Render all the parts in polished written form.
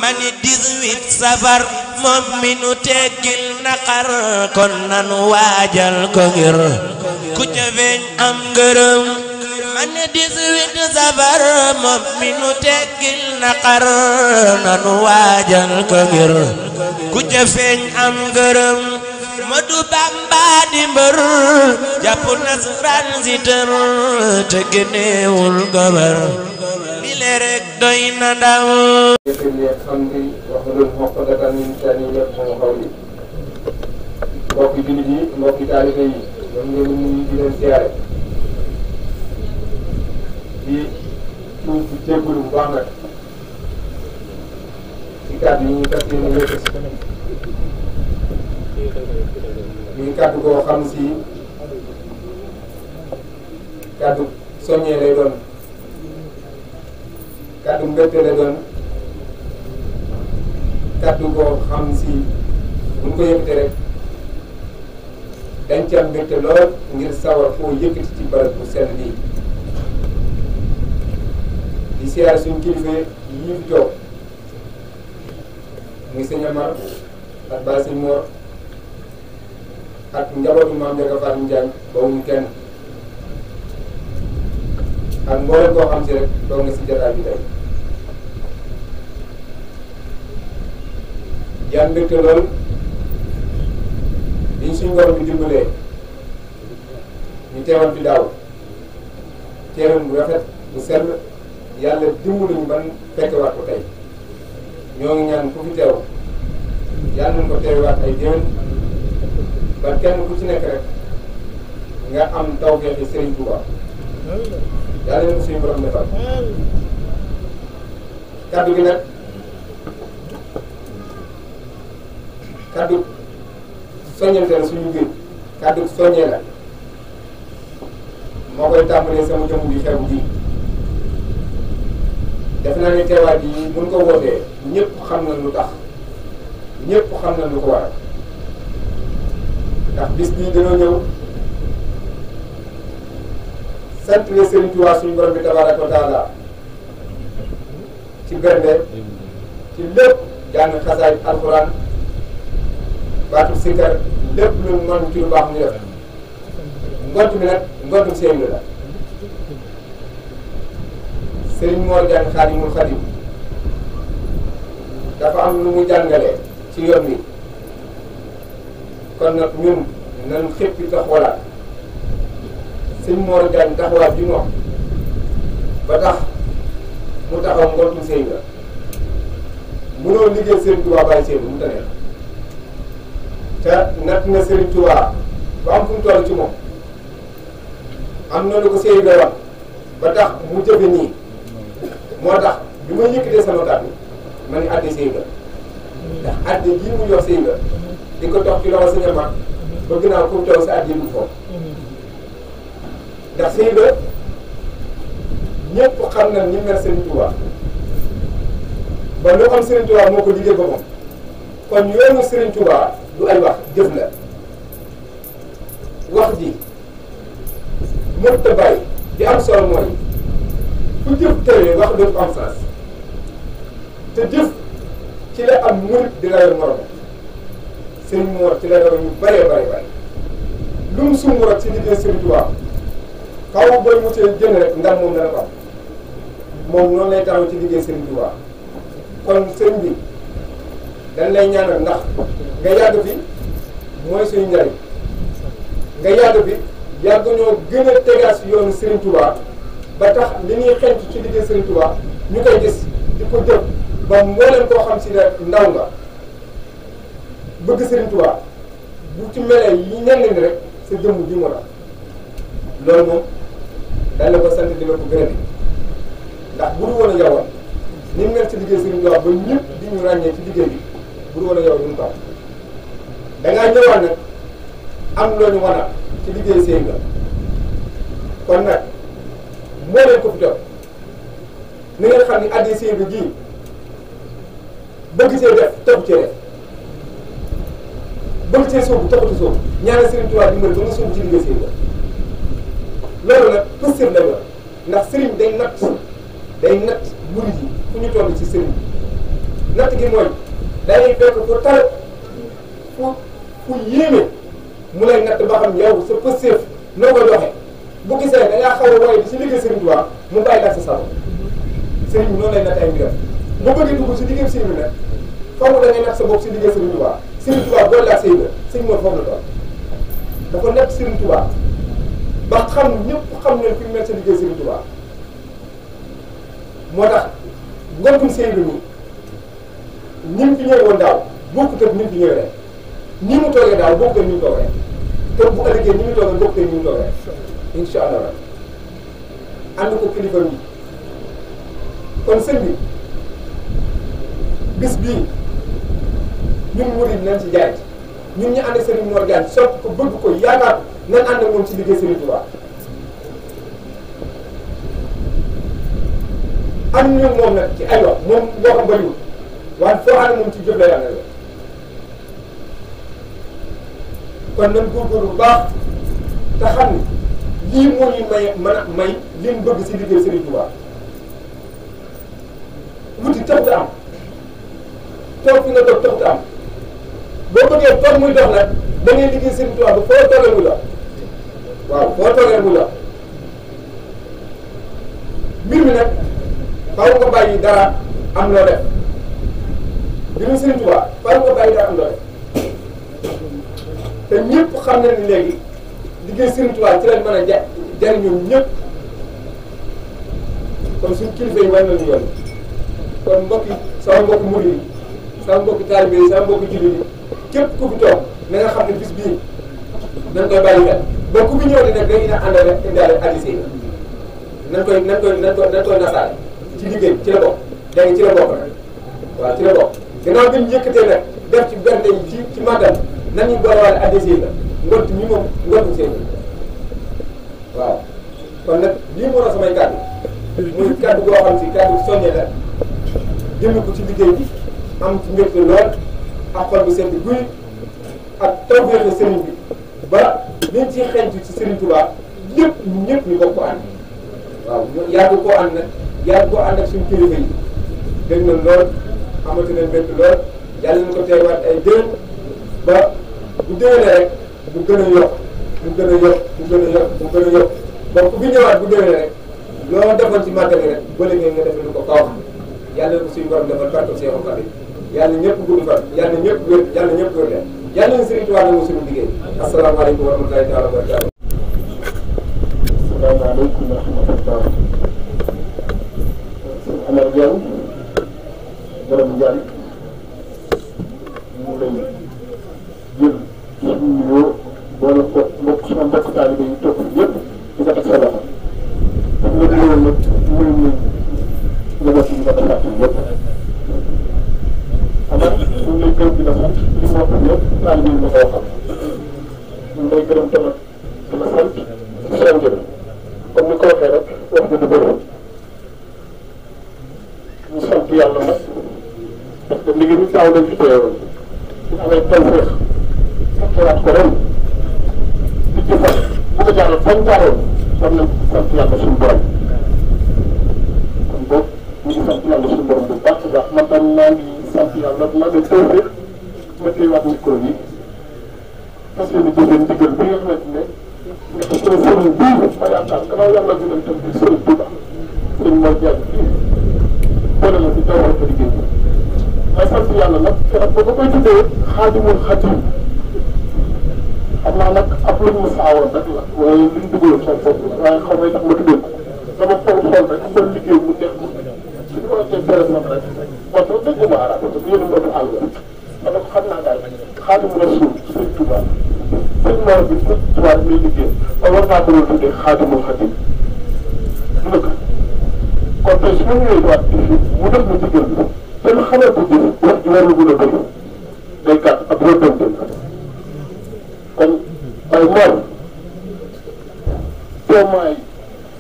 mani 18 safar moom mi nu teggil naqar kon nanu waajal ko ngir ku ca feeñ am ngërëm mani 18 safar moom mi nu teggil naqar nanu waajal ko ngir ku ca feeñ am ngërëm Modu Bamba di mbër jàpp nasaraan si tër te génnewul gobar li le rek doy na ndaw mbokki jullit yi mbokki taalibe yi ñoom ngeen nuyu di leen siyaare di tuub ci jégalu bu baax nag ci kàddu yi ñu fas yéene yëkkati muy kàddu koo xam si kàddu soññee lay doon kàddu mbégte lay doon kàddu koo xam si bu ñu ko yëkkatee rek dañ ci am mbégte lool ngir sawar foo yëkkati ci barab bu sell bii di siyaare suñu kilifa yii fi toog muy sëñ Amar ak Baye Sëñ Mor ak njabootu maam Ndiaga Fatou Ndiaye bawuñu kenn ak mboolem koo xam si rek toog nga si jotaay bi tey yan mbégte lool liñ suñ borom bi dimbalee ñu teewal fi daaw teewoon bu rafet bu sell yàlla dimbaluñu ban fekkewaat ko tey ñoo ngi ñaan ku fi teew yàlla nañ ko teewaat ay déwén ba kenn ku ci nekk rek nga am tawfeexi Serigne Touba yàlla nañ ko suñu borom defal kaddu gi nag kaddu soññante la suñu biir kaddu soññee la moo koy tàmbalee sama jëmm bi xew ji def naa ne teewaat yi buñ ko wootee ñëpp xam na lu tax ñëpp xam na lu ko waral ndax bis bii dañoo ñëw sant le Serigne Touba suñu borom bi tabaraka wa taala ci bernde ci lépp jàng xasaay alxuraan baatu sikkar lépp lu mën ci lu baax ñu def ngont bi nag ngontum seen la Serigne Mor Diagne Xaadimul Xaadim dafa am lu mu jàngalee ci yoon wi kon nag ñun nan xëppi te xoolaat Serigne Mor Diagne taxawaat bi moom ba tax mu taxaw ngontum seen la mënoo liggéey Serigne Touba bàyyi seen mu tane te natt na Serigne Touba ba am fu mu toll ci moom am na lu ko sëy la wax ba tax mu jëfe nii moo tax bi ma yëkkatee sama kàddu ma ni addi sëy la ndax addi jii mu jox sëy la di ko tox ci loxo Sëñ Amar bëgg naa ko toog sa addi bu foofu ndax sëy la ñëpp xam na ni mel Serigne Touba ba lu am Serigne Touba moo ko liggéey ba moom kon yoonu Serigne Touba du ay wax jëf la wax ji mën ta bàyyi di am solo mooy ku jëf tëwee wax dootu am sens te jëf ci la am murit di la yor morom Serigne Mor ci la yor ñu bëree bëri lu mu sumb rek ci liggéey Serigne Touba xaw booy mu cee jën rek ndam moom dana ko am moom noonu lay taxaw ci liggéey Serigne Touba kon sëñ bi dañ lay ñaanal ndax nga yàgg fi mooy suñu njariñ nga yàgg fi yàgg ñoo gën a tegaat si yoonu Serigne Touba ba tax li ñuy xenc ci liggéey Serigne Touba ñu koy gis di ko jëf ba mbooleem koo xam si ne ndaw nga bëgg Serigne Touba bu ci melee yi ñenn ni rek sa jëmm ji moo tax loolu moom dañ la ko sant di la ko gërëm ndax bu dul woon a yowoon ni mel ci liggéey Serigne Touba ba ñëpp di ñu ràññee ci liggéey bi bu dul woon a yow duñu ko dangaa ñëwaat nag am loo ñu wana ci liggéey sëy nga kon nag moo leen ko fi toog ni ngeen xam ni addi sëy bi ji bëgg see def taxu cee def bëgg see sóobu taxutu sóobu ñaanal Serigne Touba dimbali ba nga sóobu ci liggéey sëy nga loolu nag pëstir la yor ndax Serigne day natt murid yi fu ñu toll ci Serigne natt gi mooy dañuy fekk fu tar fu yéeme mu lay natt ba xam yow sa pëstéef noo koy doxee bu gisee da ngaa xaw a woy di si liggéey Serigne Touba mu bàyyi la sa sago Serigne bi noonu lay natt ay mbiram mu bëgg dugg si liggéey Serigne bi nag foofu da ngay natt sa bopp si liggéey Serigne Touba Serigne Touba boo laa say mbir Serigne moom foofu la doon dafa natt Serigne Touba ba xam ñëpp xam ne fi mu mel sa liggéey Serigne Touba moo tax ngontum Seydou nii ñi mu fi ñëwee woon daaw bokkut ak ñi mu fi ñëwee rek ñi mu toogee daaw bokkut ak ñi mu toogee rek te bu ëllëgee ñi mu toogee bokkut ak ñi mu toogee rek incha allah ànd ko kilifa yi kon sëñ bi bis bii ñun murid nañ ci jaay ñun ñu ànd ak Serigne Mor Diagne sopp ko bëgg ko yaakaar nañ ànd ak moom ci liggéey Serigne Touba am ñu moom nag ci ay wax moom boo xam bëriwul waaye foo ànd moom ci jëf la yàlla la kon nañ góorgóorlu bu baax te xam ni lii moo ñu mën a may li mu bëgg si liggéey Serigne Touba wuti taxut am toog fi nga toog taxut am boo bëggee toog muy dox nag da ngay liggéey Serigne Touba ba foo toogee muy dox waaw foo toogee muy dox mbir mi nag faaw nga bàyyi dara am loo def mbirum Serigne Touba faaw nga bàyyi dara am loo def te ñëpp xam na ni léegi liggéey Serigne Touba ci lañ mën a jariñoo ñëpp kon suñu kilifa yi war nañu yoon kon mbokki sama mbokki murid yi sama mbokki taalibe yi sama mbokki jullit yi képp ku fi toog na nga xam ne bis bii nañ koy bàyyi xel ba ku fi ñëw di nag dañuy àndal rek indaale addis yi nañ koy nasaale ci liggéey ci la bokk léegi ci la bokk nag waaw ci la bokk gannaaw bi ñu yëkkatee nag def ci bernde yi ci màggal nañu boolewaale addis yi la ngont ñi moom ngontu seen waaw kon nag lii moo doon samay kàddu muy kàddu goo xam si kàddu soññee la jëme ko ci liggéey bi am ci mbégte lool ak xol bu sedd guy ak tawfeex sëriñ bi ba liñ ciy xeeñtu ci Serigne Touba lépp ñëpp ñu bokk ko ànd waaw yàgg koo ànd nag yàgg koo ànd ak suñu kilifa yi dégg nañ lool amati nañ mbégte lool yàlla nañ ko teewaat ay déwén ba bu déwénee rek mu gën a yokk mu gën a yokk mu gën a yokk mu gën a yokk donc ku fi ñëwaat bu déwénee rek loo defoon ci màggal gi rek ba léegi nga defee lu ko kaw yàlla ko suñu borom defal barke Seexul Xadiim yàlla ñëpp gudd fan yàlla ñëpp wér yàlla ñëpp wér leen yàlla na Serigne Touba nangu suñu liggéey asalaamaaleykum wa rahmatulahi taala wa barakaatu. asalaamaaleykum wa rahmatulah. sëñ Amar Diagne borom Ndiaye ñu ngi lay jël suñu nuyoo boole ko mbokk sama mbokk taalibe yi toog yëpp di ko teg sa loxo ndax nga nuyoo nag muy njaboot yi nga defaat yëpp. Amar ñu ngi lay gërëm di la sant li mu wax yëpp taalibe yi ma ko waxal ñu ngi lay gërëm tamit di la sant ci seen jëm comme ni ko waxee rek wax nga du bëri ñu sant yàlla nag parce que liggéey bi daaw lañ fi teewoon ñu amee tawfeex santaat ko ren di jëfal bu ko jaaroon fañ jaaroon war nañ sant yàlla suñu borom kon boobu ñu ngi sant yàlla suñu borom bu baax a baax man tam maa ngi sant yàlla maa ngi tawfeex ma téyewaat micro bi parce que ni jëfee ndigal bi nga xamante ne nekk sama sëriñ bii ma yaakaar gannaaw yàlla gënal tam bi sëriñ Touba sëriñ Mor Diagne bii boole la si dawal ko liggéey bi may sant yàlla nag keroog ba koy tuddee Xaadimul Xaadim xam naa nag ab luñ ma saawoon rek la waaye luñ dugaloon sama bopp la waaye xaw may tax ma tuddee ko dama xool rek xool liggéey mu neex ma suñu ko waxee téléphone rek moo tax dégguma arab parce que yéen a mbokk àll la ma ne ko xam naa daal Xaadimu Rasuul sëriñ Touba sëriñ Mor bi sëriñ Touba muy liggéey ba war naa ko doon tuddee Xaadimul Xaadim du dëgg kon tey su ma ñëwee waat mu def ma digal te lu xamal ko jëf wax ji warul gën a bëri day gàtt ak rëbbante kon ay Mor toomaay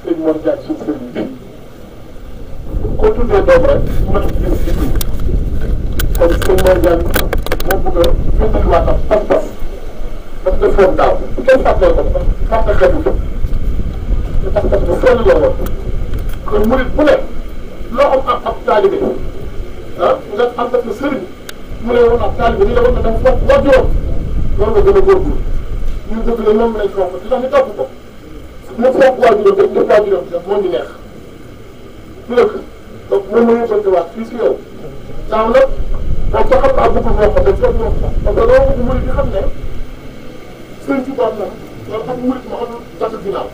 sëñ Mor Diagne suñu sëriñ bi ko tuddee doom rek mën a gis digg kon sëñ Mor Diagne moo bëgg a bindal waatam pas-pas daf defoon daaw kenn fàttee ko fàtte xeetu ko te pas-pas bu sell la woon kon murit bu ne loo am ab taalibe ah nga am def la sëriñ mu ne woon ak taalibe ni la woon na dafa foog wàjjoon loolu nga gën a góorgóorlu ñun dëgg la moom lañ topp di tax ñu topp ko mu foog waajuram def def waajuram def moo ñu neex du dëkk donc moom la ñu bëgg waat fii si yow daaw nag moom ba xam naa bëgg moo xam ne foog ñoo ko parce que loolu bëgg murid yi xam ne sëñ ci doon na loolu xam murid ma xam gàtt ginnaaw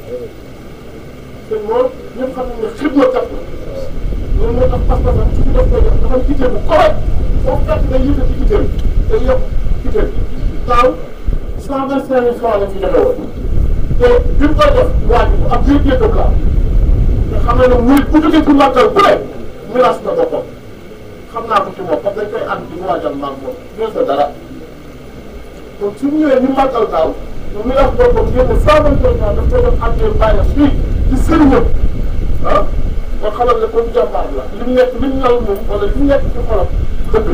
sëñ moom ñëpp xam ne xidma kat la loolu moo tax pas-pasam su ñu def koy def dafa quitté bu correct foofu kat day yëkkati quitté day yokk quitté daaw 125 000 francs lañ fi joxe woon te bi mu koy def waaj bu ab biir dëkk la te xam na ne murid bu jógee ci màggal bu ne miraas na boppam xam naa ko ci moom parce que dañ koy ànd di waajal maag moom ñoo sa dara donc suñu ñëwee ñu màggal daaw ñu miraas boppam génn 125 francs daf koy def àndee bàyyi fii ci sëriñam ah nga xamal ne comme jàmbaar la li mu nekk li mu nal moom wala li mu nekk ci xolam dëgg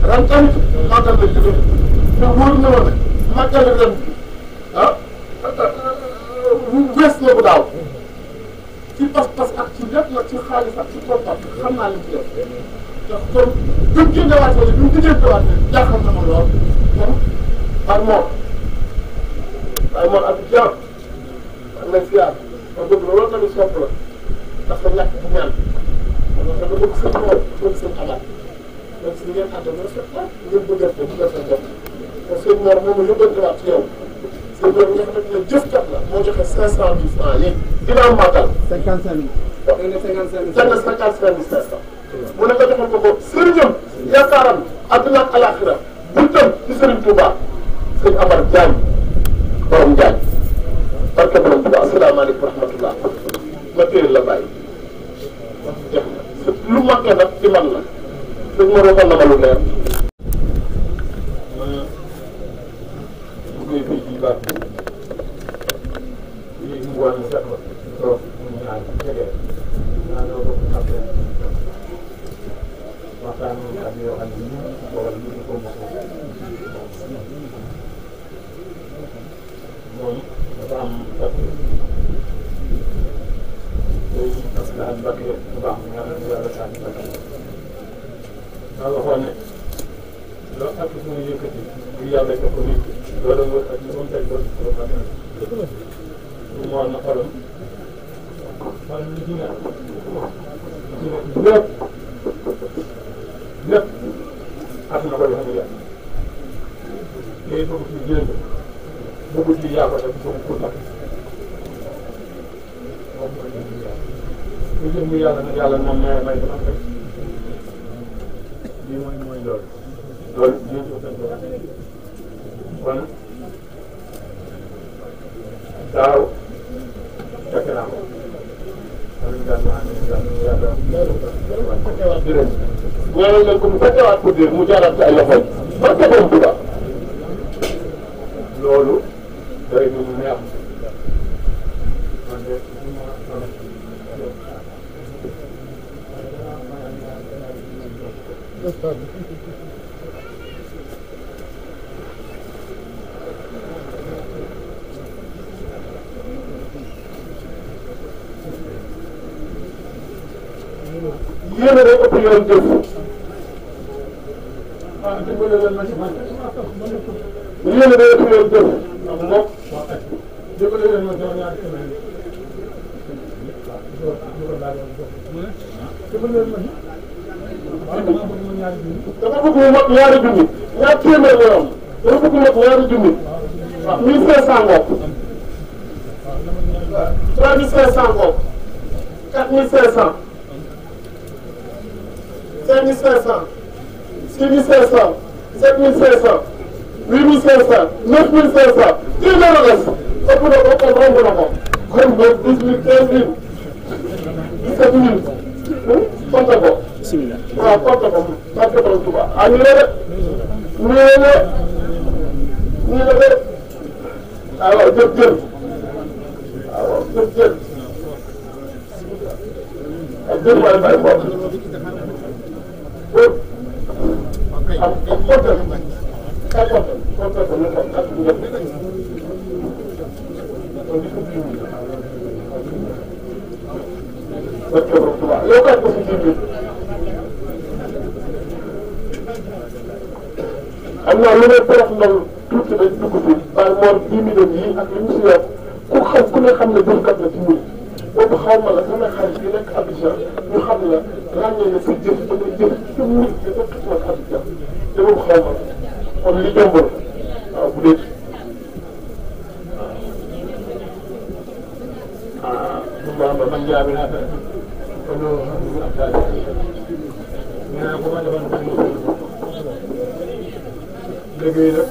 la ren tamit màggal la jógee te wóor na ma ne màggal ren bi ah wees na bu daaw ci pas-pas ak ci lépp nag ci xaalis ak ci kontaan xam naa li mu ci def ndax kon bi mu génneewaatee bi mu génneewaatee jaaxal na ma lool kon Baye Mor ak Dieng ak lay siyaar ma bëgg loolu tamit sopp la ndax sa ñàkk bu ñaan parce que bëgg seen moom bëgg seen amal donc si ngeen ànd ba rafet la ngeen bëggal ko bëggal seen bopp te seen Mor moom la yóbbantewaat ci yow seen Mor nga xamante ne jëfkat la moo joxe 500 000 francs yi dina am màggal 55 000 waaw da nga ne 55 500 mu ne nga joxal ko ko sëriñam yaakaaram àdduna ak alaxira buntam ci Sëriñ Touba sëñ Amar Diagne borom Diagne barke borom Touba asalaamaaleykum wa rahmatullah ma téere la bàyyi jeex na lu manqué nag ci man la sëñ ma waxoon na ma lu leer bu fii ci baax bi mu wàllu set la trop mu ñaan jege naa doo ko xamte waxtaan ak yoo xam ne ñu wala ñu ko mos moom dafa am parce que daal bakk bu baax bi nga xam ne yàlla sànni bakk daa waxoon ne loo ak suñu yëkkati bu yàlla def ko nit loolu mooy ak ñu tey ba lu mu war na xolam li ci nekk lépp lépp ak na ko def mu yàlla te bëgg ci jënd bëgg ci yaa ko def bëgg ko tax moom mooy jënd yàlla ku jënd yàlla nag yàlla moom may ko rek lii mooy loolu loolu lii ko seen kon daaw fekk naa ko ñaanal leen ko mu fekkewaat ko dir mu jaaraat ci ay loxoy barke borom Touba loolu day nu mu neex man de yéen a day ëpp yoon jëf dimbale leen ma ci man yéen a day ëpp yoon jëf ndax moom dimbale leen ma ci ñaari semaine dimbale leen ma ci dafa bëgg mu mot ñaari junni ñaar téeméer la yoon dafa bëgg mu mot ñaari junni waaw 1500 ngoog 3500 ngoog 4500 5500 6500 7500 8500 9500 téeméer la des ëpp na ko kon romb na ko kon ba 18 000 15 000 17 000 compte ko waaw compte ko barke borom Touba ah ñu ne de ñu ne de ah waaw jëf jëf ah waaw jëf jëf ah jëf waay bàyyi ko am compte kay compte ko ñu xam ak ñu def barke borom Touba yow kay ko si jiw xam naa lu may torox ndaw tuuti rek dugg si waaye moom 10 millions yi ak li mu si yokk ku ne xam ne jëfkat la ci mbir boobu xaw ma la sama xarit yi nekk Abidjan ñu xam la ràññee na sa jëf da ngay jëf ci mbir bi dafa xismat Abidjan te boobu xaw ma la kon li jomb la waaw bu dee Bamba man jaabi naa ko loolu am daal nee ko ma defoon liggéey nag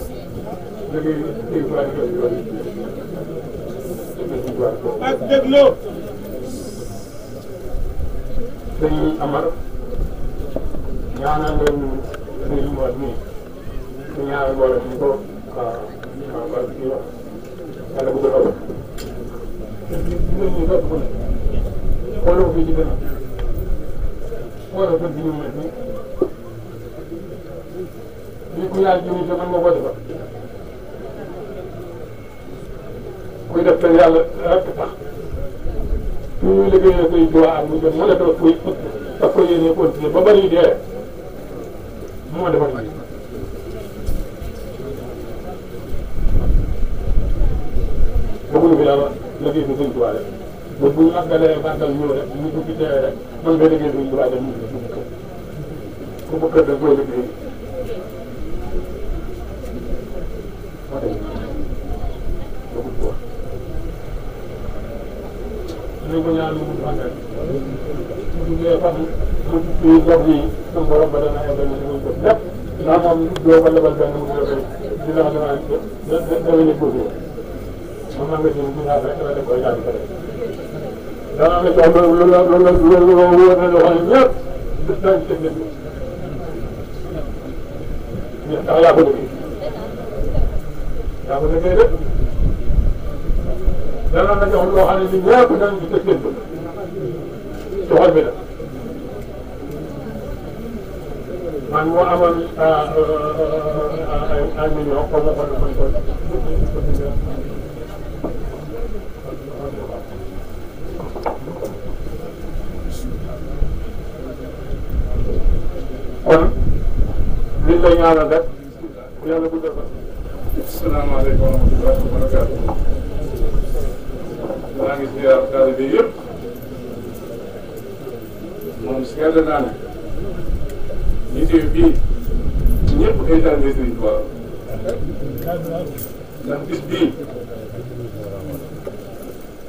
liggéey ak dégloo dañuy amar ñaanal leen sëriñ Mor nii ñu ñaanal mbooloo ñu ko yàlla bu ko xaw ñu topp ko xooloo fii ci gën a xooloo kër gi ñu mel nii lii ku yàlla jiw te man ma ko defal kuy def te yàlla rek tax ñu ñuy liggéeyee koy duwaa ak mu jot mu nekk kuy daf ko yéene continuer ba bari dee moo defal lii bëgguñu fi yàlla liggéey bi suñ tubaab rek ba bu ñu àggalee màggal ñëw rek ñu dugg teewee rek man ngay liggéey suñ tubaab dem ñu dugg kër ku ko kër da koy liggéey moo tax bëgguñ ko wax ñu ko ñaan mu gudd fan rek mu duggee fan mu fii gox yi suñ borom ba dana ay benn ñu def lépp ndax moom doo ko lebal benn mu dina dama ne ko moom maa ngi leen di naan rek dana dem koy ñaari kër dana am na loolu wóor na loo xam ne ñëpp daañu ci def ndax yaa ko liggéey de dana la jox loo xam ne ñun ñëpp danañ ci teg seen bët ci xol bi la man moo amoon ay million xaw ma ko man ko kon liñ lay ñaanal rek yàlla bu defal. asalaamaaleykum wa rahmatulah wa barakaatu. maa ngi ziar taalibe bi yëpp moom seetlu naa ne liggéey bii ñëpp ay taalibe Sëriñ Tuubaa ndax bis bii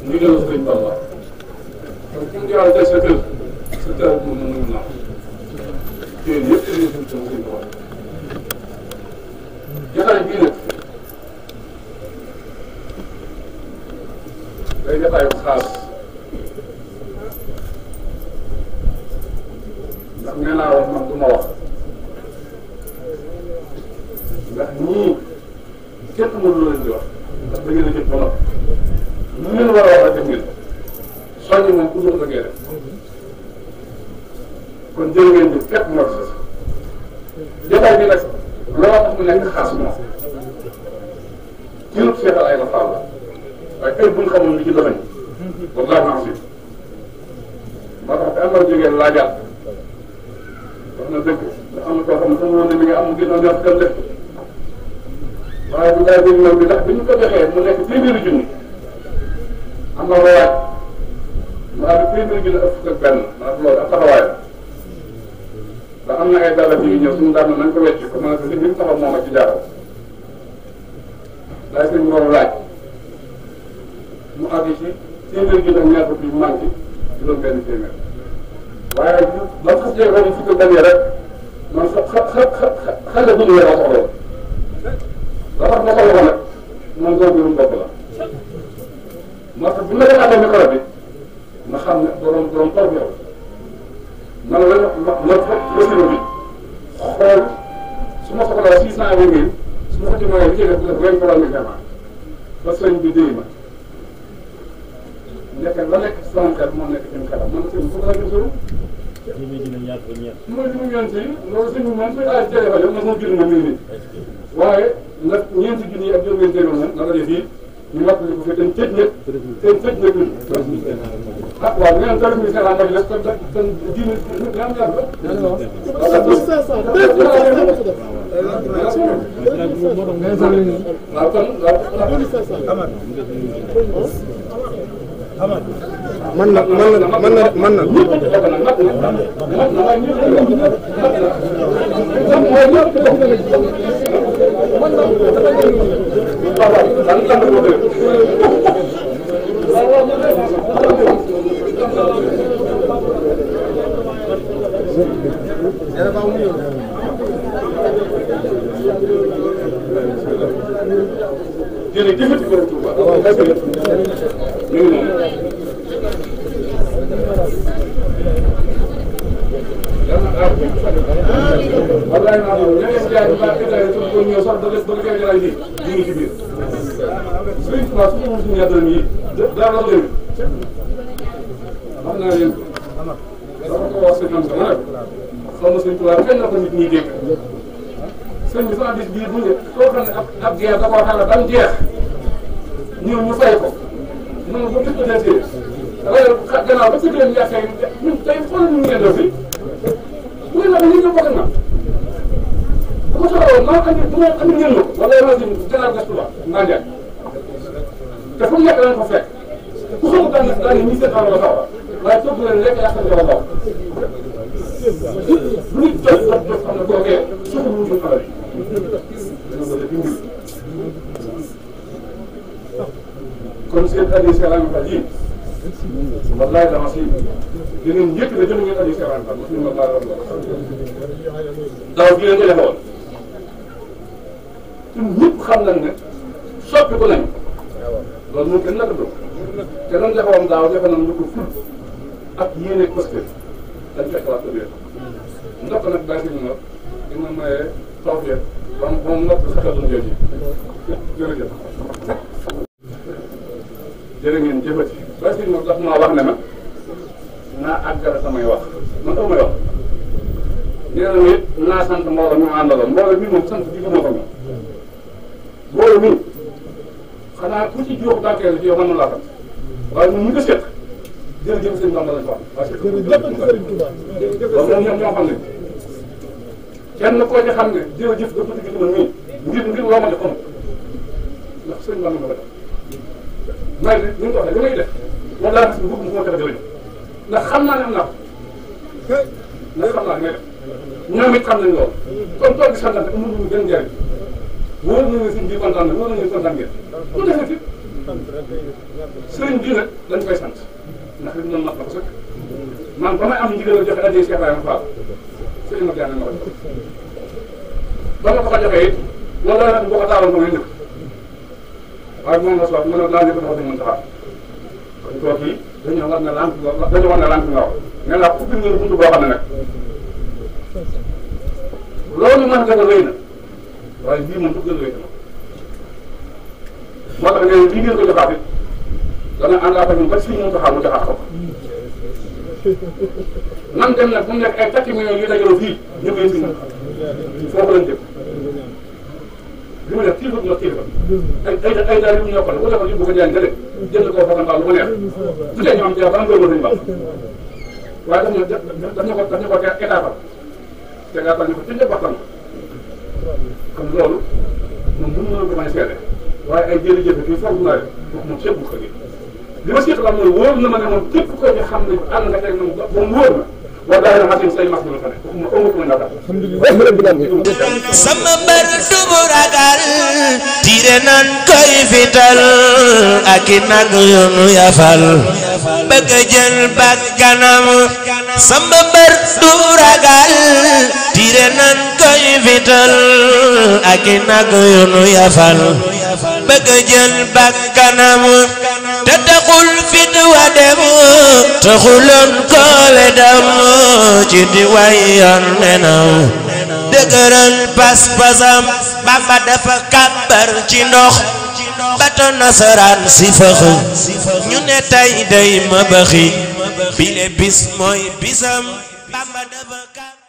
ñu dellu Sëriñ Bamba kon ku mu jaral tey sa kër sa taal moom mënul naa yéen yëpp dañuy suñu sama Sëriñ Tuubaa jotaay bii nag day jotaayu xaas ndax nee naa wax man du ma wax ndax ñii képp mënu leen di wax ndax da ngeen a jëf ba noppi lu ngeen war a wax rek def ngeen soññi moom ku dul la ngeen def kon jërë ngeen jëf képp moo ci jotaay bi nag loo tax mu nekk xaas moom ci lu seetal ay la faal la waaye kër bu ñu xamul li ci domaine wallaahi maa ngi fi moo tax am na jógeen laajaat wax na dëgg ndax am na koo xam ne sama woon ne mi nga am mu gënoon ñor kër def waaye bu daay dégg ñoom bi ndax bi ñu ko joxee mu nekk téeméeri junni am na waay mu am téeméeri junni ak fukk ak benn maanaam loolu ak taxawaay ndax am na ay dara yu ñëw suñu daan nañ ko wecc ko ma ne ko li mu taxaw moom ak ci jaaral daay sëñ boobu laaj mu àgg ci téeméer gi ak ñaar fukki manqué juróom benn téeméer waaye man xas jee ko fukk benn rek man xale bu ñu weer a soxla la tax ma soxla ko nag moom soo mbirum bopp la moo tax bu ma defaatee micro bi ma xam ne borom toog yow man la ma machine bi xool su ma soxlaa 620 000 su ma ko ci mooyee li ci def 23 000 ba sëñ bi déy ma nekk la nekk sama xel moo nekk ci kanam man sëñ bi foofu la ñu sori. mooy li mu ñaan si loolu sëñ bi moom suy aay téléphone man moom jënd na mbir mi waaye nag ñeenti junni ak juróom ngeen téeméer moom na la def fii ñu mottali ko fi te tëj ñëpp te tëj ñëpp ñun. ah waaw ngeen toll nii seen ànd ak les kon diine ñaan ñaar la. waaw kon man na jërëjëf borom Touba ñu ngi noonu wallaay naa loolu ñeneen jaay bi baax état yi ko ñëw sax ba liggéey jaraay bi ñu ngi ci biir Sëriñ Touba su ñu suñu ñaatalam yi dara la leen wax naa leen dafa ko wax sëñ am sama nag xaw ma Sëriñ Touba kenn na ko nit ñi dégg sëñ bi sama bis bii bu njëkk koo xam ne ab guerre da koo xala ba mu jeex ñëw ñu fay ko noonu ba bis ko desee rayal gannaaw ba sëgg leen yàqee ñun tey xoolal ñu ngeen def fi bu ngeen waxee ñu bokk na bu ko soxla woon maa andi bu ma andi ngeen ko wala yow si gannaaw gas Touba ngaa njaay te fu mu nekk lañ ko fekk ku xamul daan ñi seen xaw la xaw waaye toog leen lekk yaa xam ne la xaw bu nit jot xam ne kookee suuf lu ñu xamal kon seen addi Serigne Fall yi wallaay dama si dinañ njëkk ne jënd ngeen addi Serigne Fall mosu ñu ma baal daaw bi ngeen ko defoon ñun ñëpp xam nañ ne soppi ko nañ loolu moom kenn naka doon te nan defoon daaw defe nañ lu ko ful ak yéene costé dañ fekk waat ko biir ndox nag bàyyi si ñu dina maye tawfeex ba moom ndox saxal lu jël jërëjëf jërë ngeen jëfati bàyyi si ñu daf maa wax ne ma naa àggale samay wax man taw may wax nee na it naa sant mbooloo ñu àndaloon mbooloo mi moom sant bi moo ko moom mbooloo mi xanaa ku ci jox barkeel ci yow mën na laa sant waaye ñun ñu ko seet jërëjëf sëñ Bamba lañ ko wax loolu moom ñoo xam ne kenn koo ci xam ne jërëjëf dafa digg man mii ngir loo ma def am ndax sëñ Bamba nga ko def may ne ñu ngi ko waxee li may def moom laa gis ne bëgg mu ko def jërëjëf ndax xam naa ne am naa ko ndax xam naa ne ngay def ñoom it xam nañ loolu kon toog di santante amul lu gën njëriñ wóor na ne sëñ bi kontaan na wóor na ne kontaan ngeen lu defee fi sëriñ bi nag dañ koy sant ndax li mu doon mat na ko sëkk man ba may am ndigal a joxe addiya Cheikh Ibrahima Fall sëriñ ma jànne ma ko ba ma ko ko joxee it loolu la boo ko taaloon ba ngay njëkk waaye moom la soog mu ne laa njëkk dafa dañ mën taxaw kon kooku yi dañoo war ne lamp dañoo war ne lamp nga wax ne la ubbi nga buntu boo xam ne nag loolu mën nga rëy na waaye bii moom dugg na rëy na moo tax ne lii ngeen ko joxaat it dana ànd ak ñun ba si ñu taxaw mu joxaat ko nan dem nag fu mu nekk ay 4 millions yu dajaloo fii ñu koy si foofu lañ jëm li ma def kii bëgg nga kii ay daal yu ñu yokkal bu defoon yóbbu ko jaay nga dem jënd koo fa mbaa lu ko neex su dee ñu am jaar ba am gërëm nañu baax waaye daf ñu ko état te ngaa tax ñu ko ci ñëpp waxtaan kon loolu moom mënu ko may seede waaye ay jërëjëf fii foofu naa rek wax moom ceeb bu ko li ma seetlu am mooy wóor na ma ne moom képp koo ci xam ne ànd nga teg moom wóor na wa daay na xasin say mas bi la fa ne sama mbër du bu ragal tiire nan koy fital ak i nag yu nu yafal bëgg jël bakkanam sama mbër du ragal tiire nan koy fital ak i nag yu nu yafal bëgg jël bakkanam te taxul fit wa dem taxuloon ko wedam ci di wayoon nenam dëgëral pas-pasam Bamba dafa kàbbar ci ndox bato nasaraan si fëx ñu ne tey day ma baxi bile bis mooy bisam Bamba dafa kàbbar